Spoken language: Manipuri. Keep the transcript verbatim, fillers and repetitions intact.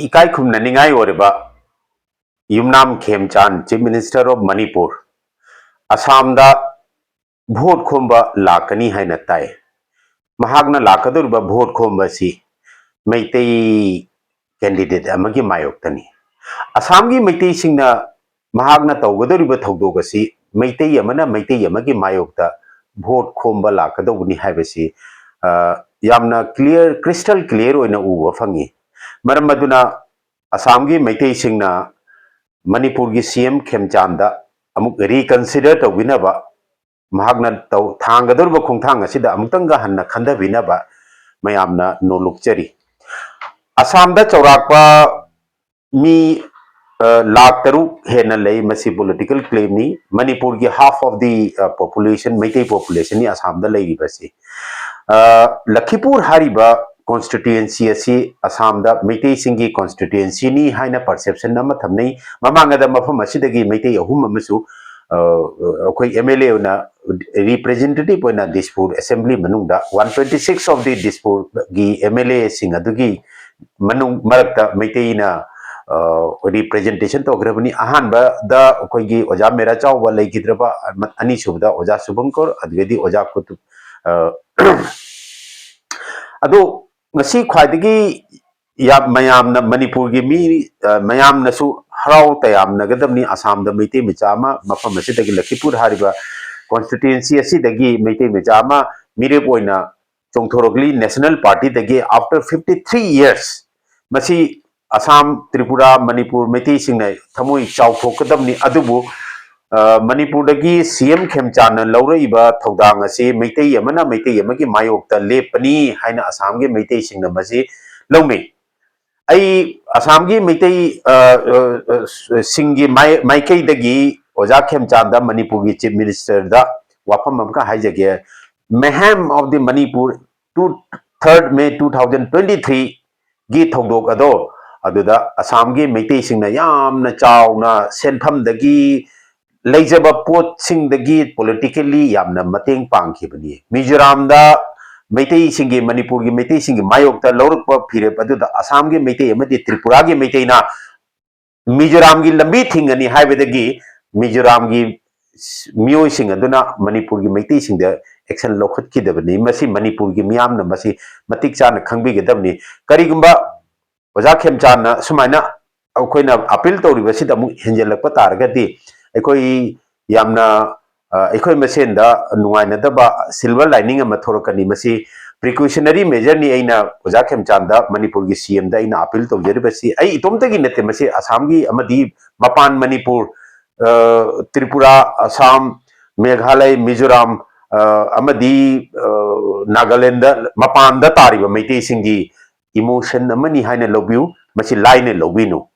ꯏꯀꯥꯏ ꯈꯨꯝꯅꯅꯤꯡꯉꯥꯏ ꯑꯣꯏꯔꯕ Yumnam Khemchand, Chief Minister of Manipur, ꯑꯁꯥꯝꯗ ꯚꯣꯠ ꯈꯣꯝꯕ ꯂꯥꯛꯀꯅꯤ ꯍꯥꯏꯅ ꯇꯥꯏ꯫ ꯃꯍꯥꯛꯅ ꯂꯥꯛꯀꯗꯧꯔꯤꯕ ꯚꯣꯠ ꯈꯣꯝꯕ ꯑꯁꯤ ꯃꯩꯇꯩ candidate ꯑꯃꯒꯤ ꯃꯥꯌꯣꯛꯇꯅꯤ꯫ ꯑꯁꯥꯝꯒꯤ ꯃꯩꯇꯩꯁꯤꯡꯅ ꯃꯍꯥꯛꯅ ꯇꯧꯒꯗꯧꯔꯤꯕ ꯊꯧꯗꯣꯛ ꯑꯁꯤ ꯃꯩꯇꯩ ꯑꯃꯅ ꯃꯩꯇꯩ ꯑꯃꯒꯤ ꯃꯥꯌꯣꯛꯇ ꯚꯣꯠ ꯈꯣꯝꯕ ꯂꯥꯛꯀꯗꯧꯕꯅꯤ ꯍꯥꯏꯕꯁꯤ, ꯑ, ꯌꯥꯝꯅ clear, crystal clear ꯑꯣꯏꯅ ꯎꯕ ꯐꯪꯉꯤ꯫ ꯃꯔꯝ ꯑꯗꯨꯅ ꯑꯁꯥꯝꯒꯤ ꯃꯩꯇꯩꯁꯤꯡꯅ ꯃꯅꯤꯄꯨꯔꯒꯤ C M ꯈꯦꯝꯆꯥꯟꯗ ꯑꯃꯨꯛ reconsider ꯇꯧꯕꯤꯅꯕ, ꯃꯍꯥꯛꯅ ꯇꯧ-, ꯊꯥꯡꯒꯗꯧꯔꯤꯕ ꯈꯣꯡꯊꯥꯡ ꯑꯁꯤꯗ ꯑꯃꯨꯛꯇꯪꯒ ꯍꯟꯅ ꯈꯟꯊꯕꯤꯅꯕ ꯃꯌꯥꯝꯅ ꯅꯣꯜꯂꯨꯛꯆꯔꯤ꯫ ꯑꯁꯥꯝꯗ ꯆꯥꯎꯔꯥꯛꯄ ꯃꯤ, ꯑ, ꯂꯥꯈ ꯇꯔꯨꯛ ꯍꯦꯟꯅ ꯂꯩ꯫ ꯃꯁꯤ political claimꯅꯤ꯫ ꯃꯅꯤꯄꯨꯔꯒꯤ half of the, ꯑ, population, ꯃꯩꯇꯩ populationꯅꯤ ꯑꯁꯥꯝꯗ ꯂꯩꯔꯤꯕꯁꯤ꯫ ꯑ, ꯂꯈꯤꯄꯨꯔ ꯍꯥꯏꯔꯤꯕ constituency ꯑꯁꯤ ꯑꯁꯥꯝꯗ ꯃꯩꯇꯩꯁꯤꯡꯒꯤ constituencyꯅꯤ ꯍꯥꯏꯅ perception ꯑꯃ ꯊꯝꯅꯩ꯫ ꯃꯃꯥꯡꯗ ꯃꯐꯝ ꯑꯁꯤꯗꯒꯤ ꯃꯩꯇꯩ ꯑꯍꯨꯝ ꯑꯃꯁꯨ, ꯑ, ꯑꯩꯈꯣꯏ M L A ꯑꯣꯏꯅ, representative ꯑꯣꯏꯅ ꯗꯤꯁꯄꯨꯔ assembly ꯃꯅꯨꯡꯗ one twenty six of the ꯗꯤꯁꯄꯨꯔꯒꯤ M L Aꯁꯤꯡ ꯑꯗꯨꯒꯤ ꯃꯅꯨꯡ, ꯃꯔꯛꯇ ꯃꯩꯇꯩꯅ, ꯑ, representation ꯇꯧꯈ꯭ꯔꯕꯅꯤ꯫ ꯑꯍꯥꯟꯕꯗ ꯑꯩꯈꯣꯏꯒꯤ ꯑꯣꯖꯥ ꯃꯦꯔꯥ ꯆꯥꯎꯕ ꯂꯩꯈꯤꯗ꯭ꯔꯕ, ꯑꯅꯤꯁꯨꯕꯗ ꯑꯣꯖꯥ ꯁꯨꯚꯪꯀꯔ, ꯑꯗꯨꯗꯒꯤꯗꯤ ꯑꯣꯖꯥ ꯀꯨꯇꯨꯕ, ꯑ, ꯑꯗꯣ ꯉꯁꯤ ꯈ꯭ꯋꯥꯏꯗꯒꯤ ꯌꯥꯝ ꯃꯌꯥꯝꯅ, ꯃꯅꯤꯄꯨꯔꯒꯤ ꯃꯤ, ꯑ, ꯃꯌꯥꯝꯅꯁꯨ ꯍꯔꯥꯎ ꯇꯌꯥꯝꯅꯒꯗꯕꯅꯤ꯫ ꯑꯁꯥꯝꯗ ꯃꯩꯇꯩ ꯃꯆꯥ ꯑꯃ, ꯃꯐꯝ ꯑꯁꯤꯗꯒꯤ, ꯂꯈꯤꯄꯨꯔ ꯍꯥꯏꯔꯤꯕ constituency ꯑꯁꯤꯗꯒꯤ ꯃꯩꯇꯩ ꯃꯆꯥ ꯑꯃ ꯃꯤꯔꯦꯞ ꯑꯣꯏꯅ ꯆꯣꯡꯊꯣꯔꯛꯂꯤ꯫ National Partyꯗꯒꯤ after fifty three years꯫ ꯃꯁꯤ ꯑꯁꯥꯝ, ꯇ꯭ꯔꯤꯄꯨꯔꯥ, ꯃꯅꯤꯄꯨꯔ ꯃꯩꯇꯩꯁꯤꯡꯅ ꯊꯃꯣꯏ ꯆꯥꯎꯊꯣꯛꯀꯗꯕꯅꯤ꯫ ꯑꯗꯨꯕꯨ, ꯑ, ꯃꯅꯤꯄꯨꯔꯗꯒꯤ C M ꯈꯦꯝꯆꯥꯟꯅ ꯂꯧꯔꯛꯏꯕ ꯊꯧꯗꯥꯡ ꯑꯁꯤ ꯃꯩꯇꯩ ꯑꯃꯅ ꯃꯩꯇꯩ ꯑꯃꯒꯤ ꯃꯥꯌꯣꯛꯇ ꯂꯦꯞꯄꯅꯤ ꯍꯥꯏꯅ ꯑꯁꯥꯝꯒꯤ ꯃꯩꯇꯩꯁꯤꯡꯅ ꯃꯁꯤ ꯂꯧꯅꯩ꯫ ꯑꯩ ꯑꯁꯥꯝꯒꯤ ꯃꯩꯇꯩ, ꯑ, ꯑ, ꯑ, ꯁꯤꯡꯒꯤ ꯃꯥꯏ-, ꯃꯥꯏꯀꯩꯗꯒꯤ ꯑꯣꯖꯥ ꯈꯦꯝꯆꯥꯟꯗ ꯃꯅꯤꯄꯨꯔꯒꯤ Chief Ministerꯗ ꯋꯥꯐꯝ ꯑꯃꯈꯛ ꯍꯥꯏꯖꯒꯦ꯫ Mayhem of the Manipur two, third May two thousand twenty three ꯒꯤ ꯊꯧꯗꯣꯛ ꯑꯗꯣ, ꯑꯗꯨꯗ ꯑꯁꯥꯝꯒꯤ ꯃꯩꯇꯩꯁꯤꯡꯅ ꯌꯥꯝꯅ ꯆꯥꯎꯅ ꯁꯦꯟꯐꯝꯗꯒꯤ, ꯂꯩꯖꯕ ꯄꯣꯠꯁꯤꯡꯗꯒꯤ politically ꯌꯥꯝꯅ ꯃꯇꯦꯡ ꯄꯥꯡꯈꯤꯕꯅꯤ꯫ ꯃꯤꯖꯣꯔꯥꯝꯗ ꯃꯩꯇꯩꯁꯤꯡꯒꯤ, ꯃꯅꯤꯄꯨꯔꯒꯤ ꯃꯩꯇꯩꯁꯤꯡꯒꯤ ꯃꯥꯌꯣꯛꯇ ꯂꯧꯔꯛꯄ ꯐꯤꯔꯦꯞ ꯑꯗꯨꯗ ꯑꯁꯥꯝꯒꯤ ꯃꯩꯇꯩ ꯑꯃꯗꯤ ꯇ꯭ꯔꯤꯄꯨꯔꯥꯒꯤ ꯃꯩꯇꯩꯅ ꯃꯤꯖꯣꯔꯥꯝꯒꯤ ꯂꯝꯕꯤ ꯊꯤꯡꯒꯅꯤ ꯍꯥꯏꯕꯗꯒꯤ ꯃꯤꯖꯣꯔꯥꯝꯒꯤ ꯃꯤꯑꯣꯏꯁꯤꯡ ꯑꯗꯨꯅ ꯃꯅꯤꯄꯨꯔꯒꯤ ꯃꯩꯇꯩꯁꯤꯡꯗ action ꯂꯧꯈꯠꯈꯤꯗꯕꯅꯤ꯫ ꯃꯁꯤ ꯃꯅꯤꯄꯨꯔꯒꯤ ꯃꯤꯌꯥꯝꯅ ꯃꯁꯤ ꯃꯇꯤꯛ ꯆꯥꯅ ꯈꯪꯕꯤꯒꯗꯕꯅꯤ꯫ ꯀꯔꯤꯒꯨꯝꯕ ꯑꯣꯖꯥ ꯈꯦꯝꯆꯥꯟꯅ ꯁꯨꯃꯥꯏꯅ ꯑꯩꯈꯣꯏꯅ appeal ꯇꯧꯔꯤꯕꯁꯤꯗ ꯑꯃꯨꯛ ꯍꯦꯟꯖꯜꯂꯛꯄ ꯇꯥꯔꯒꯗꯤ ꯑꯩꯈꯣꯏ ꯌꯥꯝꯅ, ꯑ, ꯑꯩꯈꯣꯏ ꯃꯁꯦꯟꯗ ꯅꯨꯡꯉꯥꯏꯅꯗꯕ silver lining ꯑꯃ ꯊꯣꯔꯛꯀꯅꯤ꯫ ꯃꯁꯤ precautionary measure ꯅꯤ꯫ ꯑꯩꯅ ꯑꯣꯖꯥ ꯈꯦꯝꯆꯥꯟꯗ, ꯃꯅꯤꯄꯨꯔꯒꯤ C M ꯗ ꯑꯩꯅ appeal ꯇꯧꯖꯔꯤꯕꯁꯤ ꯑꯩ ꯏꯇꯣꯝꯇꯒꯤ ꯅꯠꯇꯦ, ꯃꯁꯤ ꯑꯁꯥꯝꯒꯤ ꯑꯃꯗꯤ ꯃꯄꯥꯟ ꯃꯅꯤꯄꯨꯔ, ꯑ, ꯇ꯭ꯔꯤꯄꯨꯔꯥ, ꯑꯁꯥꯝ, ꯃꯦꯘꯥꯂꯌ, ꯃꯤꯖꯣꯔꯥꯝ, ꯑ, ꯑꯃꯗꯤ, ꯑ, ꯅꯥꯒꯥꯂꯦꯟꯗ ꯃꯄꯥꯟꯗ ꯇꯥꯔꯤꯕ ꯃꯩꯇꯩꯁꯤꯡꯒꯤ emotion ꯑꯃꯅꯤ ꯍꯥꯏꯅ ꯂꯧꯕꯤꯌꯨ, ꯃꯁꯤ ꯂꯥꯏꯅ ꯂꯧꯕꯤꯅꯨ꯫